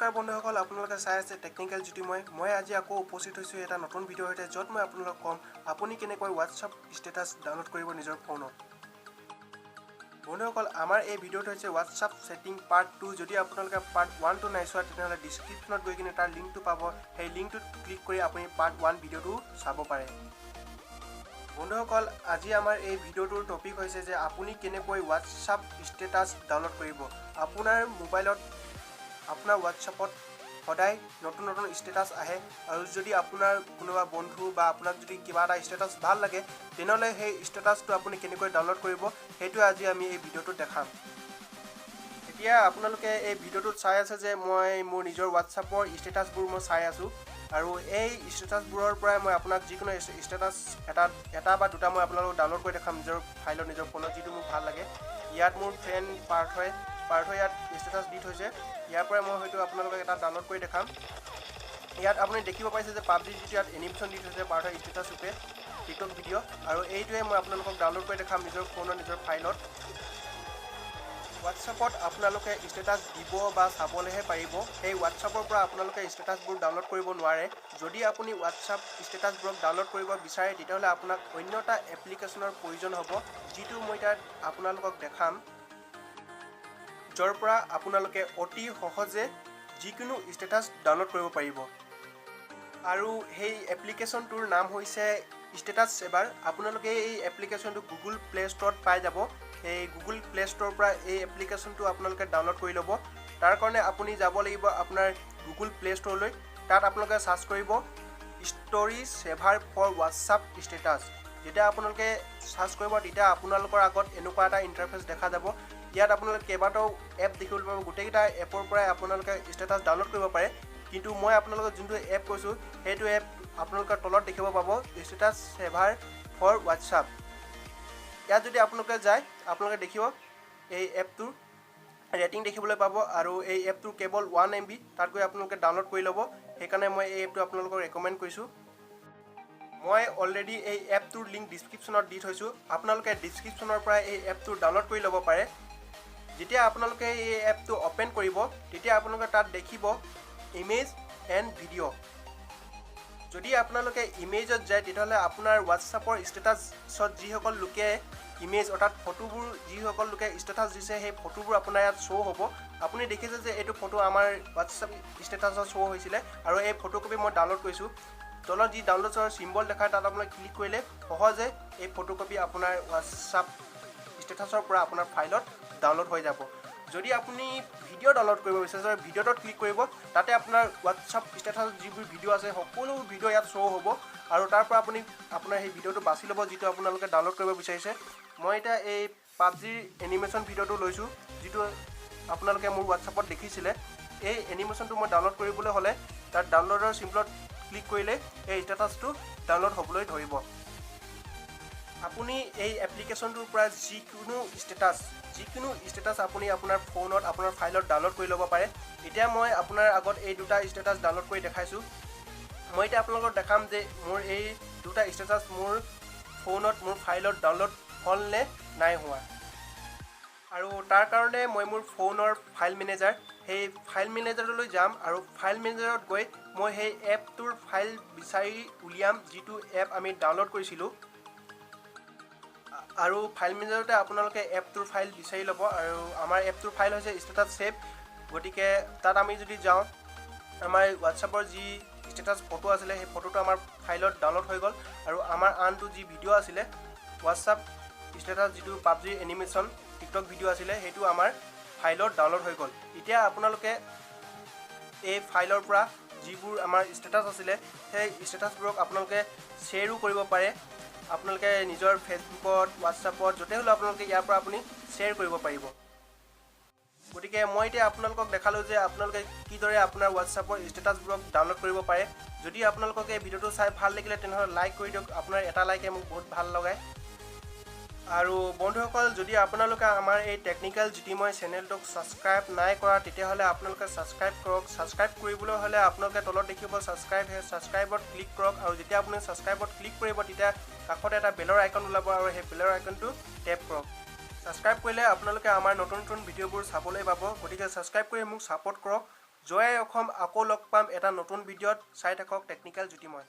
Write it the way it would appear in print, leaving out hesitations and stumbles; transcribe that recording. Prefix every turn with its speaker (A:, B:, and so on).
A: নমস্কাৰ বন্ধুসকল, আপোনালোকে চাই আছে টেকনিকেল জ্যোতিময়। মই আজি আকৌ উপস্থিত হৈছোঁ এটা নতুন ভিডিঅ'ৰ সৈতে, য'ত মই আপোনালোকক ক'ম আপুনি কেনেকৈ হোৱাটছআপ ষ্টেটাছ ডাউনলোড কৰিব নিজৰ ফোনত। বন্ধুসকল, আমাৰ এই ভিডিঅ'টো হৈছে হোৱাটছআপ ছেটিং পাৰ্ট 2। যদি আপোনালোকে পাৰ্ট 1টো নাই চোৱা, তেনেহ'লে ডিছক্ৰিপশ্যনত গৈ কিনে তাৰ লিংকটো পাব। সেই লিংকটোত ক্লিক কৰি আপুনি পাৰ্ট 1 ভিডিঅ'টো চাব পাৰে। বন্ধুসকল, আজি আমাৰ এই ভিডিঅ'টোৰ টপিক হৈছে যে আপুনি কেনেকৈ হোৱাটছআপ ষ্টেটাছ ডাউনলোড কৰিব। আপোনাৰ মোবাইলত, আপোনাৰ হোৱাটছআপত সদায় নতুন নতুন ষ্টেটাছ আহে আৰু যদি আপোনাৰ কোনোবা বন্ধু বা আপোনাক যদি কিবা এটা ষ্টেটাছ ভাল লাগে, তেনেহ'লে সেই ষ্টেটাছটো আপুনি কেনেকৈ ডাউনলোড কৰিব, সেইটোৱে আজি আমি এই ভিডিঅ'টোত দেখাম। এতিয়া আপোনালোকে এই ভিডিঅ'টোত চাই আছে যে মই মোৰ নিজৰ হোৱাটছআপৰ ষ্টেটাছবোৰ মই চাই আছোঁ আৰু এই ষ্টেটাছবোৰৰ পৰাই মই আপোনাক যিকোনো ষ্টেটাছ এটা এটা বা দুটা মই আপোনালোকক ডাউনলোড কৰি দেখাম নিজৰ ফাইলত, নিজৰ ফোনত, যিটো মোক ভাল লাগে। ইয়াত মোৰ ফ্ৰেণ্ড পাৰ্থই ইয়াত ষ্টেটাছ দি থৈছে। ইয়াৰ পৰাই মই হয়তো আপোনালোকক এটা ডাউনলোড কৰি দেখাম। ইয়াত আপুনি দেখিব পাইছে যে পাবজি যিটো ইয়াত এনিমেশ্যন দি থৈছে পাৰ্থই ষ্টেটাছ ৰূপে, টিকটক ভিডিঅ', আৰু এইটোৱে মই আপোনালোকক ডাউনলোড কৰি দেখাম নিজৰ ফোনত, নিজৰ ফাইলত। হোৱাটছআপত আপোনালোকে ষ্টেটাছ দিব বা চাবলৈহে পাৰিব। সেই হোৱাটছআপৰ পৰা আপোনালোকে ষ্টেটাছবোৰ ডাউনলোড কৰিব নোৱাৰে। যদি আপুনি হোৱাটছআপ ষ্টেটাছবোৰক ডাউনলোড কৰিব বিচাৰে, তেতিয়াহ'লে আপোনাক অন্য এটা এপ্লিকেশ্যনৰ প্ৰয়োজন হ'ব, যিটো মই তাত আপোনালোকক দেখাম, য'ৰ পৰা আপোনালোকে অতি সহজে যিকোনো ষ্টেটাছ ডাউনলোড কৰিব পাৰিব। আৰু সেই এপ্লিকেশ্যনটোৰ নাম হৈছে ষ্টেটাছ ছেভাৰ। আপোনালোকে এই এপ্লিকেশ্যনটো গুগল প্লে ষ্ট'ৰত পাই যাব। সেই গুগল প্লে ষ্ট'ৰৰ পৰা এই এপ্লিকেশ্যনটো আপোনালোকে ডাউনলোড কৰি ল'ব। তাৰ কাৰণে আপুনি যাব লাগিব আপোনাৰ গুগল প্লে ষ্ট'ৰলৈ। তাত আপোনালোকে চাৰ্চ কৰিব "story saver for WhatsApp status". যেতিয়া আপোনালোকে চাৰ্চ কৰিব, তেতিয়া আপোনালোকৰ আগত এনেকুৱা এটা ইণ্টাৰফেচ দেখা যাব। ইয়াত আপোনালোকে কেইবাটাও এপ দেখিবলৈ পাব। গোটেইকেইটা এপৰ পৰাই আপোনালোকে ষ্টেটাছ ডাউনলোড কৰিব পাৰে, কিন্তু মই আপোনালোকক যোনটো এপ কৈছোঁ, সেইটো এপ আপোনালোকে তলত দেখিব পাব, ষ্টেটাছ ছেভাৰ ফৰ হোৱাটছআপ। ইয়াত যদি আপোনালোকে যায়, আপোনালোকে দেখিব এই এপটোৰ ৰেটিং দেখিবলৈ পাব আৰু এই এপটোৰ কেৱল 1 MB। তাত গৈ আপোনালোকে ডাউনলোড কৰি ল'ব। সেইকাৰণে মই এই এপটো আপোনালোকক ৰেকমেণ্ড কৰিছোঁ। মই অলৰেডি এই এপটোৰ লিংক ডিছক্ৰিপশ্যনত দি থৈছোঁ। আপোনালোকে ডিছক্ৰিপশ্যনৰ পৰা এই এপটো ডাউনলোড কৰি ল'ব পাৰে। যেতিয়া আপোনালোকে এই এপটো অ'পেন কৰিব, তেতিয়া আপোনালোকে তাত দেখিব ইমেজ এণ্ড ভিডিঅ'। যদি আপোনালোকে ইমেজত যায়, তেতিয়াহ'লে আপোনাৰ হোৱাটছআপৰ ষ্টেটাছত যিসকল লোকে ইমেজ, অৰ্থাৎ ফটোবোৰ যিসকল লোকে ষ্টেটাছ দিছে, সেই ফটোবোৰ আপোনাৰ ইয়াত শ্ব' হ'ব। আপুনি দেখিছে যে এইটো ফটো আমাৰ হোৱাটছআপ ষ্টেটাছত শ্ব' হৈছিলে আৰু এই ফটোকপি মই ডাউনলোড কৰিছোঁ। তলত যি ডাউনলোডৰ চিম্বল দেখায়, তাত আপোনালোকে ক্লিক কৰিলে সহজে এই ফটোকপি আপোনাৰ হোৱাটছআপ ষ্টেটাছৰ পৰা আপোনাৰ ফাইলত ডাউনলোড হৈ যাব। যদি আপুনি ভিডিঅ' ডাউনলোড কৰিব বিচাৰিছে, ভিডিঅ'টোত ক্লিক কৰিব। তাতে আপোনাৰ হোৱাটছআপ ষ্টেটাছত যিবোৰ ভিডিঅ' আছে, সকলো ভিডিঅ' ইয়াত শ্ব' হ'ব আৰু তাৰ পৰা আপুনি আপোনাৰ সেই ভিডিঅ'টো বাছি ল'ব, যিটো আপোনালোকে ডাউনলোড কৰিব বিচাৰিছে। মই এতিয়া এই পাবজিৰ এনিমেশ্যন ভিডিঅ'টো লৈছোঁ, যিটো আপোনালোকে মোৰ হোৱাটছআপত দেখিছিলে। এই এনিমেশ্যনটো মই ডাউনলোড কৰিবলৈ হ'লে তাত ডাউনলোডৰ চিম্বলত ক্লিক কৰিলে এই ষ্টেটাছটো ডাউনলোড হ'বলৈ ধৰিব। আপুনি এই এপ্লিকেশ্যনটোৰ পৰা যিকোনো ষ্টেটাছ আপুনি আপোনাৰ ফোনত, আপোনাৰ ফাইলত ডাউনলোড কৰি ল'ব পাৰে। এতিয়া মই আপোনাৰ আগত এই দুটা ষ্টেটাছ ডাউনলোড কৰি দেখাইছোঁ। মই এতিয়া আপোনালোকক দেখাম যে মোৰ এই দুটা ষ্টেটাছ মোৰ ফোনত, মোৰ ফাইলত ডাউনলোড হ'ল নে নাই হোৱা। আৰু তাৰ কাৰণে মই মোৰ ফোনৰ ফাইল মেনেজাৰ, সেই ফাইল মেনেজাৰলৈ যাম আৰু ফাইল মেনেজাৰত গৈ মই সেই এপটোৰ ফাইল বিচাৰি উলিয়াম, যিটো এপ আমি ডাউনলোড কৰিছিলোঁ। আৰু ফাইল মেনেজাৰতে আপোনালোকে এপটোৰ ফাইল বিচাৰি ল'ব আৰু আমাৰ এপটোৰ ফাইল হৈছে ষ্টেটাছ ছেভ। গতিকে তাত আমি যদি যাওঁ, আমাৰ হোৱাটছআপৰ যি ষ্টেটাছ ফটো আছিলে, সেই ফটোটো আমাৰ ফাইলত ডাউনলোড হৈ গ'ল আৰু আমাৰ আনটো যি ভিডিঅ' আছিলে, হোৱাটছআপ ষ্টেটাছ যিটো পাবজিৰ এনিমেশ্যন টিকটক ভিডিঅ' আছিলে, সেইটো আমাৰ ফাইলত ডাউনলোড হৈ গ'ল। এতিয়া আপোনালোকে এই ফাইলৰ পৰা যিবোৰ আমাৰ ষ্টেটাছ আছিলে, সেই ষ্টেটাছবোৰক আপোনালোকে শ্বেয়াৰো কৰিব পাৰে। আপোনালোকে নিজৰ ফেচবুকত, হোৱাটছআপত, য'তে হ'লেও আপোনালোকে ইয়াৰ পৰা আপুনি শ্বেয়াৰ কৰিব পাৰিব। গতিকে মই এতিয়া আপোনালোকক দেখালোঁ যে আপোনালোকে কিদৰে আপোনাৰ হোৱাটছআপৰ ষ্টেটাছবোৰক ডাউনলোড কৰিব পাৰে। যদি আপোনালোকক এই ভিডিঅ'টো চাই ভাল লাগিলে, তেনেহ'লে লাইক কৰি দিয়ক। আপোনাৰ এটা লাইকে মোক বহুত ভাল লগায়। আৰু বন্ধুসকল, যদি আপোনালোকে আমাৰ এই টেকনিকেল জ্যোতিময় চেনেলটোক ছাবস্ক্ৰাইব নাই কৰা, তেতিয়াহ'লে আপোনালোকে ছাবস্ক্ৰাইব কৰক। ছাবস্ক্ৰাইব কৰিবলৈ হ'লে আপোনালোকে তলত দেখিব ছাবস্ক্ৰাইব, সেই ছাবস্ক্ৰাইবত ক্লিক কৰক আৰু যেতিয়া আপুনি ছাবস্ক্ৰাইবত ক্লিক কৰিব, তেতিয়া কাষতে এটা বেলৰ আইকন ওলাব আৰু সেই বেলৰ আইকনটো টেপ কৰক। ছাবস্ক্ৰাইব কৰিলে আপোনালোকে আমাৰ নতুন নতুন ভিডিঅ'বোৰ চাবলৈ পাব। গতিকে ছাবস্ক্ৰাইব কৰি মোক ছাপোৰ্ট কৰক। জয় আই অসম। আকৌ লগ পাম এটা নতুন ভিডিঅ'ত। চাই থাকক টেকনিকেল জ্যোতিময়।